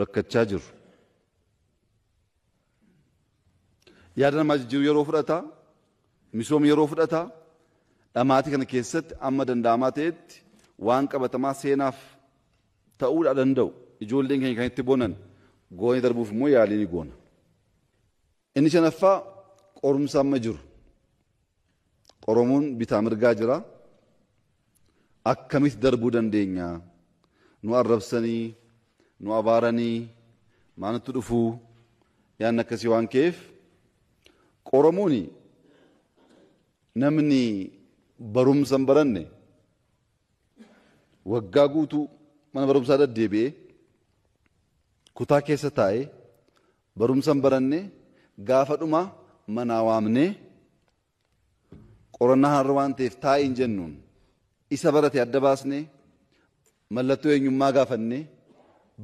rakkachaa jirru. Yaada namaa jijjiiruu yeroo fudhataa, misooma yeroo fudhataa, dhamaatii kana keessatti amma danda'amaa ta'etti waan qabatamaa seenaaf ta'uudha danda'u. Ijoolleen keenya kan itti bonan goonee darbuuf immoo yaalii ni goona. Inni shanaffaa qorumsa amma jiru. Qoromuun bitaa mirgaa jira. Akkamitti darbuu dandeenya? Nu arrabsanii, nu abaaranii, maanatti dhufuu yaadni akkasii waan ka'eef qoromuun namni barumsa hin baranne waggaa guutuu mana barumsaa deddeebi'ee kutaa keessa taa'ee barumsa hin baranne gaafa dhuma manaa waamnee qorannaa har'a waan ta'eef taa'ee hin jennuun isa barate adda baasnee mallattoo eenyummaa gaafannee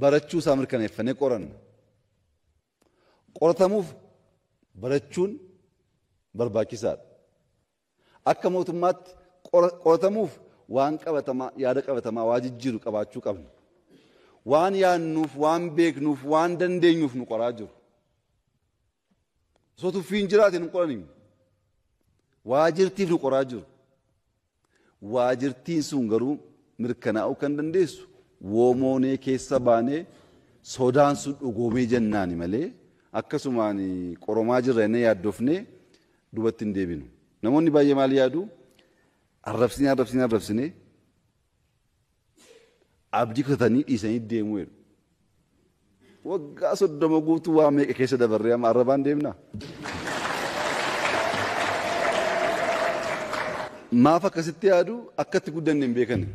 barachuu isaa mirkaneeffannee qoranna. Qoratamuuf barachuun barbaachisaadha. Akka mootummaatti qoratamuuf waan qabatamaa yaada qabatamaa waa jijjiiru qabaachuu qabna. Waan yaadnuuf, waan beeknuuf, waan dandeenyuuf nu qoraa jiru. Osoo tuffiin jiraate nu qoraniin. Waajirtiif nu qoraa jiru. Waajirtiin sun garuu mirkanaa'uu kan dandeessu woomoonee keessa baanee sodaan sun dhugoomee jennaani malee akkasumaan qoromaa jirra jennee yaaddofnee duubatti hin deebinu. Namoonni baay'ee maal yaadu? Arrabsinee arrabsinee arrabsinee abdii kutatanii dhiisanii deemuu jedhu. Waggaa 30 guutuu waa meeqa keessa dabarree amma arrabaan deemnaa? Maaf akkasitti yaadu akkatti guddanne hin beekani.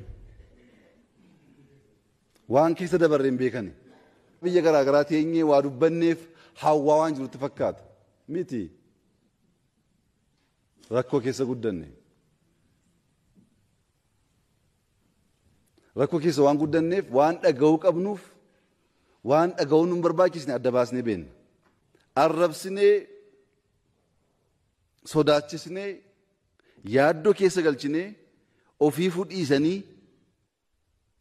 Waan keessa dabarree hin beekani. Biyya garaa garaa teenyee waa dubbanneef hawwaa waan jirutti fakkaata. Miti. Rakkoo keessa guddanne. Rakkoo keessa waan guddanneef waan dhaga'uu qabnuuf waan dhaga'uu nu barbaachisne adda baasnee beenna. Arrabsinee sodaachisnee yaaddoo keessa galchinee ofii fudhiisanii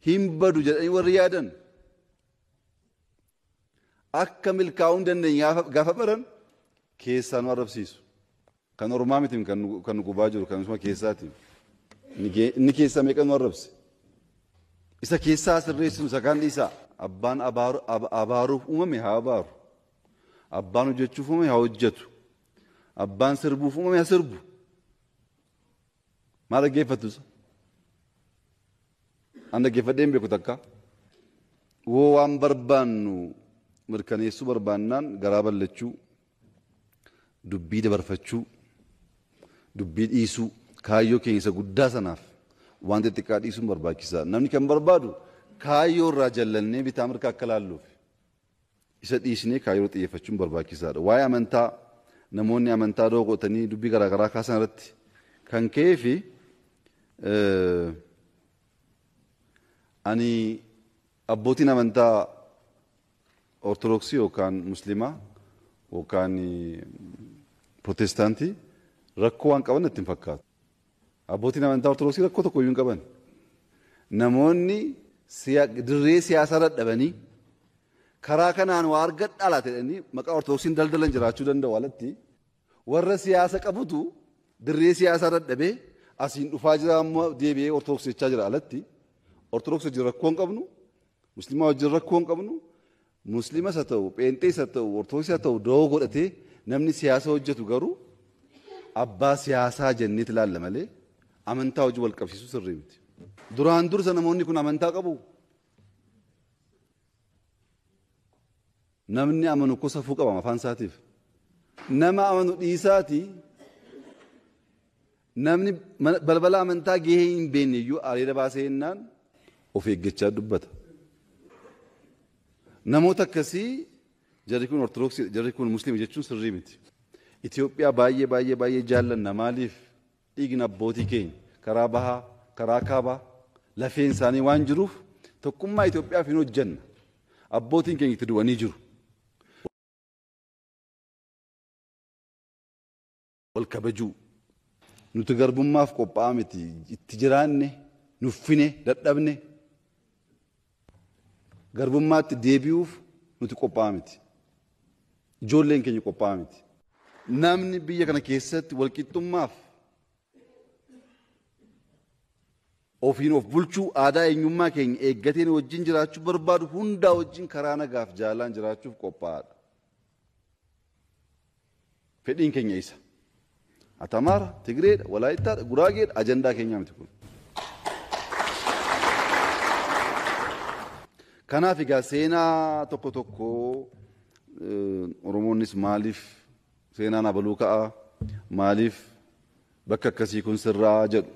hin badu jedhanii warri yaadan akka milkaa'uu hin dandeenye gaafa baran keessaa nu arrabsiisu. Kan ormaa miti kan nu gubaa jiru kan isuma keessaati. Inni keessaa meeqa nu arrabse? Isa keessaa sirreessinu isa kaan dhiisaa. Abbaan abaaruuf uumame haa abaaru. Abbaan hojjechuuf uumame haa hojjetu. Abbaan sirbuuf uumame haa sirbu. Maal dhaggeeffattu isa? An dhaggeeffadhee hin beeku takka. Woo waan barbaannu mirkaneessuu barbaannaan garaa bal'achuu, dubbii dabarfachuu, dubbii dhiisuu, kaayyoo keenya isa guddaa sanaaf waan xixiqqaa dhiisuun barbaachisaadha. Namni kan barbaadu kaayyoo irraa jallannee bitaa mirga akka laalluuf isa dhiisnee kaayyoo xiyyeeffachuun barbaachisaadha. Waa'ee amantaa namoonni amantaa dogoggoranii dubbii garaa garaa kaasan irratti kan ka'ee fi ani abbootiin amantaa Ortodoksii yookaan Musliimaa yookaan Protestaantii rakkoo waan qaban natti hin fakkaatu. Abbootiin amantaa Ortodoksii rakkoo tokko iyyuu hin qaban. Namoonni dirree siyaasaa dadhabanii karaa kanaan waa argadhaa laata jedhanii maqaa Ortodoksiin daldalan jiraachuu danda'u alatti warra siyaasa qabutu dirree siyaasaa dadhabee asiin dhufaa jira ammoo deebi'ee Ortodoksii jechaa jira alatti. Ortodoksii wajjin rakkoo hin qabnu, Musliimaa wajjin rakkoo hin qabnu, Musliimas haa ta'u, Pheenxees haa ta'u, Ortodoksii haa ta'u da'oo godhatee namni siyaasa hojjetu garuu abbaa siyaasaa jenneet ilaalla malee amantaa hojii wal qabsiisuu sirrii miti. Duraan dursa namoonni kun amantaa qabu. Namni amanu ko safuu qaba afaan isaatiif. Nama amanu dhiisaati namni balbala amantaa gahee hin beekne iyyuu areeda baasee jennaan of eeggachaa dubbata. Namoota akkasii jarri kun Ortodoksii jarri kun Musliima jechuun sirrii miti. Itoophiyaa baay'ee baay'ee baay'ee jaallanna maaliif dhiigni abbootii keenya karaa bahaa karaa kaabaa lafeen isaanii waan jiruuf tokkummaa Itoophiyaaf hin hojjenna. Abbootiin keenya itti du'anii jiru. Wal kabajuu. Nuti garbummaaf qophaa'aa miti. Itti jiraanne, nuffine, dadhabne. Garbummaatti deebi'uuf nuti qophaa'aa miti. Ijoolleen keenya qophaa'aa miti. Namni biyya kana keessatti walqixxummaaf ofiin of bulchuu aadaa eenyummaa keenya eeggateen wajjin jiraachuu barbaadu hundaa wajjin karaa nagaaf jaalaan jiraachuuf qophaa'aadha. Fedhiin keenya isa. Ati Amaara, Tigreedha, Walaayittaadha, Guraageedha, ajandaa keenyaa miti kun. Kanaaf egaa seenaa tokko tokko Oromoonnis maaliif seenaan abaluu ka'a, maaliif bakka akkasii kun sirraa jedhu.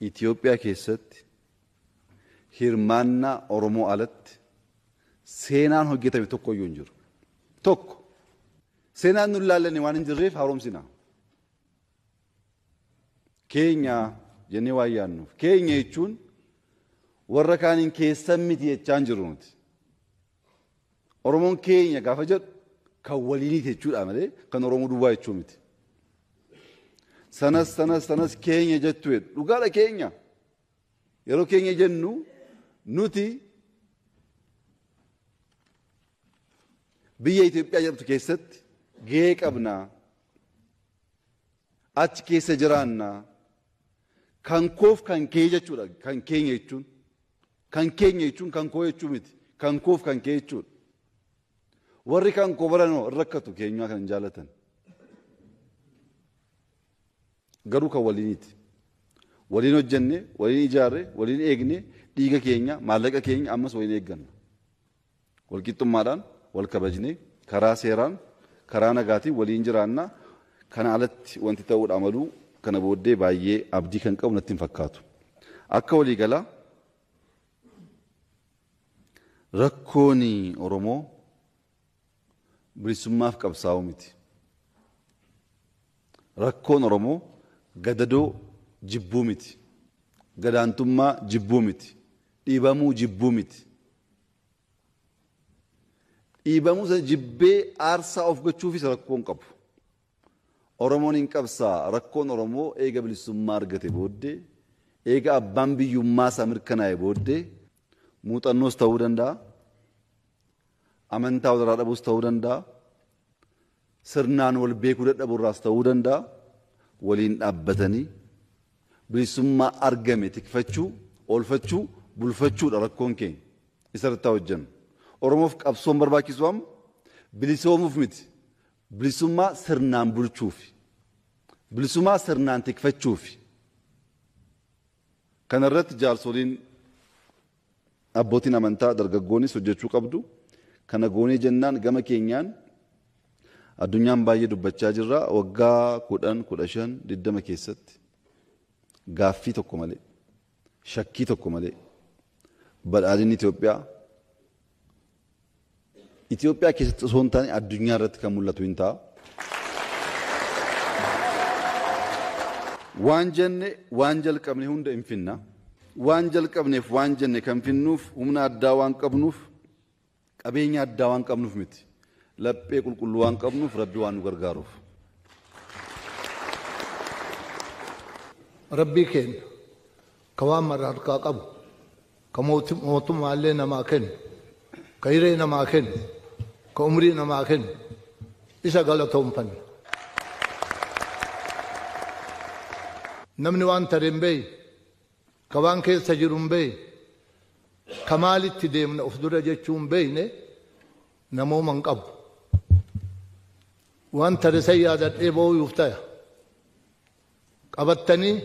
Itoophiyaa keessatti hirmaannaa Oromoo alatti seenaan hojjetame tokko iyyuu hin jiru. Tokko seenaan nu ilaallanne waan hin jirreef haaromsina. Keenya jennee waan yaadnuuf. Keenya jechuun warra kaaniin keessan miti jechaa hin jiru nuti. Oromoon keenya gaafa jedhu kan waliiniiti jechuudha malee kan Oromoo duwwaa jechuu miti. Sanas sanas sanas keenya jettu jedhu dhugaadha keenya. Yeroo keenya jennu nuti biyya Itoophiyaa jedhamtu keessatti gahee qabnaa. Achi keessa jiraannaa. Kan koof kan kee jechuudha. Kan keenya jechuun. Kan keenya jechuun kan koo jechuu miti. Kan koof kan kee jechuudha. Warri kan koo baranoo rakkatu keenyaa kan hin jaalatan. Garuu kan waliiniiti. Waliin hojjenne, waliin ijaarre, waliin eegne, dhiiga keenya, maallaqa keenya ammas waliin eegganna. Walqixxummaadhaan wal kabajne, karaa seeraan, karaa nagaatiin waliin jiraanna. Kana alatti wanti ta'uudha maluu kana booddee baay'ee abdii kan qabu natti hin fakkaatu. Akka waliigalaa rakkoon Oromoo bilisummaaf qabsaa'uu miti. Rakkoon Oromoo gadadoo jibbuu miti. Gadaantummaa jibbuu miti. Dhiibamuu jibbuu miti. Dhiibamuu sana jibbee aarsaa of gochuufis rakkoo hin qabu. Oromoon hin qabsaa. Rakkoon Oromoo eega bilisummaa argate booddee, eega abbaan biyyummaa isaa mirkanaa'e booddee muuxannoos ta'uu danda'a. Amantaa walirraa dhabuus ta'uu danda'a. Sirnaan wal beekuu dadhabuurraas ta'uu danda'a. Waliin dhaabbatanii bilisummaa argame tikfachuu, oolfachuu, bulfachuudha rakkoon keenya. Isa irratti haa hojjennu. Oromoof qabsoon barbaachisu amma bilisoomuuf miti. Bilisummaa sirnaan bulchuufi. Bilisummaa sirnaan tikfachuufi. Kana irratti jaarsoliin abbootiin amantaa dargaggoonis hojjechuu qabdu. Kana goonee jennaan gama keenyaan addunyaan baay'ee dubbachaa jirra. Waggaa 10, 15, 20 keessatti gaaffii tokko malee, shakkii tokko malee badhaadhinni Itoophiyaa Itoophiyaa keessatti osoo hin taane addunyaa irratti kan mul'atu hin ta'a. Waan jenne waan jalqabne hunda hin finna. Waan jalqabneef waan jenne kan finnuuf humna addaa waan qabnuuf qabeenya addaa waan qabnuuf miti. Laphee qulqulluu waan qabnuuf Rabbi waan nu gargaaruuf. Rabbii keenya ka waan mara harkaa qabu, ka mootummaallee namaa kennu, ka hiree namaa kennu, ka umrii namaa kennu, isa galatoonfanna. Namni waan tare hin beekne, ka waan keessa jiru hin beekne, ka maalitti deemna of dura jechuu hin beekne namooma hin qabu. Waan tare san yaadadhee booyuuf taya. Qabattanii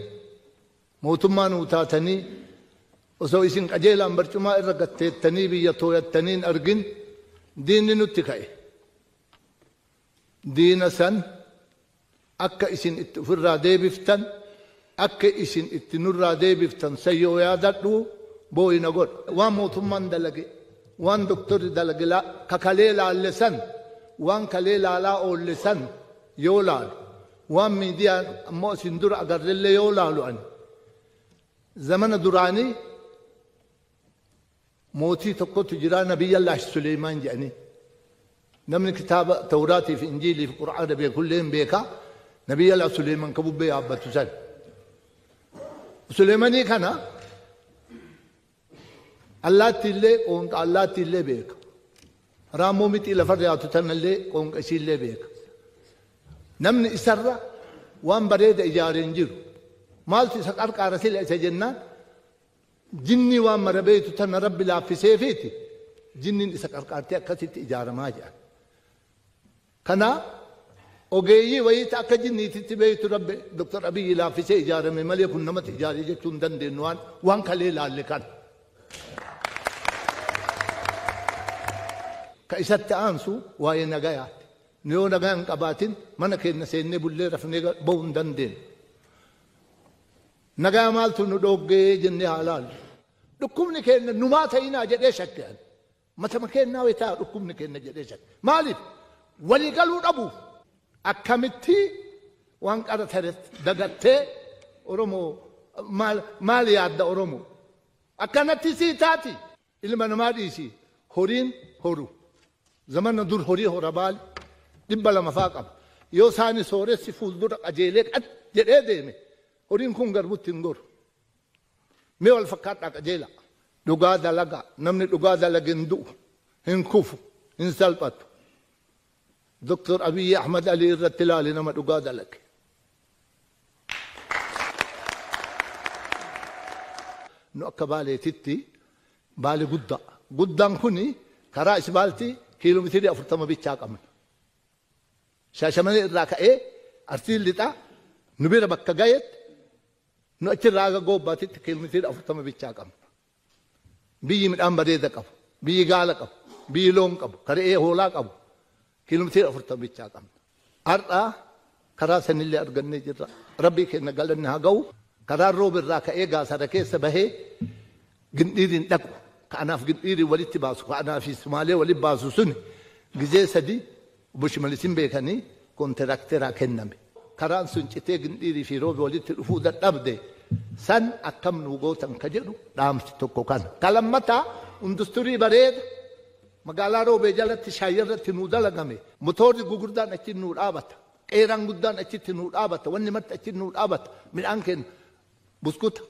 mootummaa nuu taatanii osoo isin qajeelaan barcumaa irra gatteettanii biyya tooyattanii hin argin diinni nutti ka'e. Diina san akka isin itti ofirraa deebiftan, akka isin itti nurraa deebiftan san yoo yaadadhu booyina godha. Waan mootummaan dalage, waan doktorri dalage ka kalee laalle san, waan kalee laalaa oolle san yoo laalu, waan miidiyaan ammoo isin dura agarrellee yoo laalu ani. Zamana duraanii mootii tokkotu jira Nabiyyallaahi Suleymaan jedhanii. Namni kitaaba Tawraatii fi Injiilii fi Qur'aana beekullee hin beeka. Nabiyya Suleeman ka bubbee yaabbatu san. Suleemanii kana allaatti illee qoonqa allaatti illee beeka. Raammoo mixii lafarra yaatu tanallee qoonqa isiillee beeka. Namni isarra waan bareeda ijaaree hin jiru. Maaltu isa qarqaara sila isa jennaan jinni waan mara beektu tana rabbi laaffiseefiiti jinniin isa qarqaartee akkasitti ijaaramaa jedhan. Kana ogeeyyii wayiita akka jinniititti beektu rabbi Dr. Abiyyi laaffisee ijaarame malee kun namatti ijaaree jechuu hin dandeenyu waan kalee laalle kana. Ka isatti aansu waa'ee nagayaati. Nu yoo nagaa hin qabaatin mana keenya seennee bullee rafnee bahuu hin dandeenyu. Nagaa maaltu nu dhoggee jennee haa laallu. Dhukkubni keenya numaa ta'inaa jedhee shakke. Matama keenyaa wayi ta'a dhukkubni keenya jedhee shakke. Maaliif? Walii galuu dhabuuf akkamitti waan qara tare dagattee Oromoo maal yaadda Oromoo? Akkanatti sii taati. Ilma namaa dhiisi. Horiin horu. Zamana dur horii hora baali 200 faa qaba. Yoo isaani sooressi fuuldura qajeelee qad jedhee deeme horiin kun garbutti hin goru. Mee wal fakkaadhaa qajeela. Dhugaa dalagaa. Namni dhugaa dalage hin du'u, hin kufu, hin salphatu. Dr. Abiyyi Ahmad Ali irratti ilaali nama dhugaa dalage. Nu akka baaleetitti baale guddaa. Guddaan kuni karaa isbaaltii kiiloomeetirii 40 bichaa qabna. Shaashamanii irraa ka'ee Arsiin lixaa nu bira bakka gaheetti nu achirraa haga goobbaatitti kiiloomeetirii 40 bichaa qabna. Biyyi midhaan bareeda qabu, biyyi gaala qabu, biyyi loon qabu, karee hoolaa qabu kiiloomeetirii 40 bichaa qabna. Har'a karaa sanillee argannee jirra. Rabbii keenya galanni haa ga'u. Karaan rooba irraa ka'ee gaasara keessa bahee gindhiiriin dhaqu. Kanaaf gindhiiriin walitti baasu, kanaaf Sumaalee walitti baasu suni gizee 3 obbo Shimallisin beekanii kontiraakteraa kenname. Karaan sun citee gindhiirii fi roobi walitti dhufuu dadhabde san akkam nu gootan ka jedhu dhaamsi tokko kana. Ka lammataa industirii bareeda magaalaa roobee jalatti shaayirratti nuu dalagame. Motorri gurguddaan achi nuu dhaabata. Qeeraan guddaan achitti nuu dhaabata. Wanni marti achi nuu dhaabata. Midhaan keenya buskuta,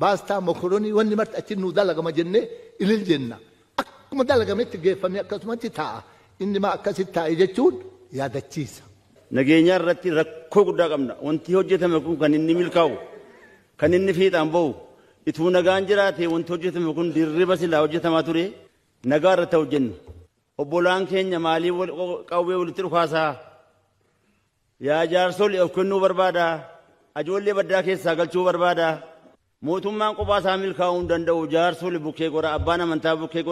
baastaa, mokoronii wanni marti achi nuu dalagama jennee ilil jenna. Akkuma dalagametti geeffamee akkasumatti taa'a. Inni maa akkasitti taa'e jechuun yaadachiisa. Nageenya irratti rakkoo guddaa qabna. Wanti hojjetame kun kan inni milkaa'u, kan inni fiixaan bahu, ituu nagaan jiraate wanti hojjetame kun dirriba silaa hojjetamaa ture nagaa irratti hojjennu. Obbolaan keenya maalii qawwee walitti dhukaasaa? Yaa jaarsolii of kennuu barbaada. Ajoollee baddaa keessaa galchuu barbaada. Mootummaan kophaa isaa milkaa'uu hin danda'u. Jaarsolii bukkee gora, abbaan amantaa bukkee gora.